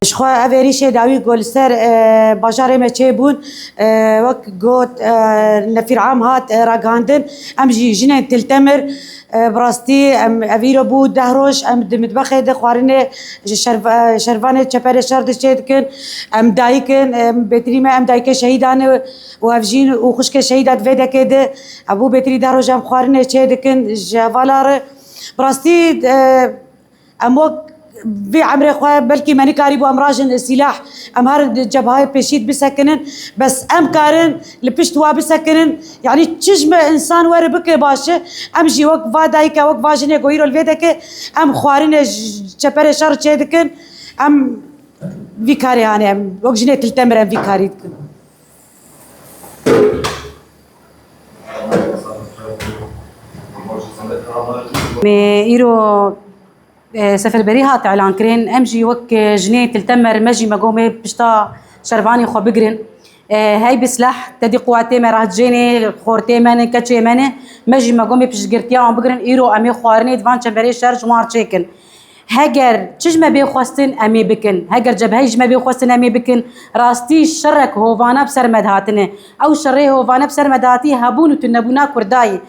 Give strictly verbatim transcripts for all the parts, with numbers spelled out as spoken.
Ji xwe ev êrîşê dawî ku li ser, e, bajarê me çêbûn, e, wek got, e, nefîr am hat, e, ragihandin, em jî jinên Til Temir, e, bi rastî em, ev îro bû deh roj, em di mitbexê de xwarinê ji şerv-, e, şervanê çeperê şer de çê dikin. Em dayik in, em bêtirî me, em dayikê şehîdan e û ev jîn û xwişkê şehîda di vê dekê de. Ev bû bêtirî deh roj em xwarinê çê dikin ji hevala re. Bi rastî, e, Em wek vê emrê xwe belkî me nikarîbû em rajin sîlah, em her cebhayê pêşî bisekinin, bes em karin li pişt wa bisekinin. Yanî çi ji me însan were bike baş e, em jî wek va dayike, wek va jinê ku îro li vê deke, em xwarinê ji çeperê şer çê dikin, em vî karê, yanî em wek jinê Til Temir em vî karî dikin. Me îro, e, seferberî hat elankirin. Em jî wek, e, jinê Til Temir, me jî me got me pişta şervanê xwe bigirin. E, hey bi silah, tedî quwetê me, rahcênê, xortê me ne, keçê me ne, me jî me got me piştgirtiya wan bigirin. Îro em ê xwarinê di van çemberê şer ji wan çêkin. Heger çi ji me bê xwestin, em ê bikin. Heger cebheyê ji me bê xwestin, em ê bikin. Rastî şerek hovana bi ser me dihatine. Ew şerê hovane bi ser me dihatî hebûn û tunebûna Kurda ye.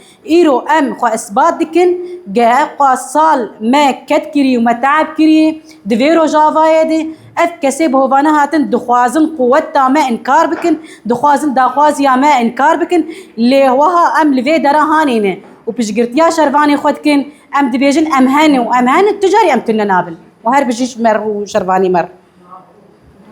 Îro em xwe isbat dikin, ge ev qas sal me ket kirî û me teeb kirî di vê rojavayê de, ev kesê bi hovane hatin, dixwazin quweta me inkar bikin, dixwazin daxwaziya me inkar bikin, lê weha em li vê dera hanê ne û piştgirtiya şervanê xwe dikin. Em dibêjin em hene û em hene, tu carî em tune nabin. Û her bijî ji me re û şervanî me re.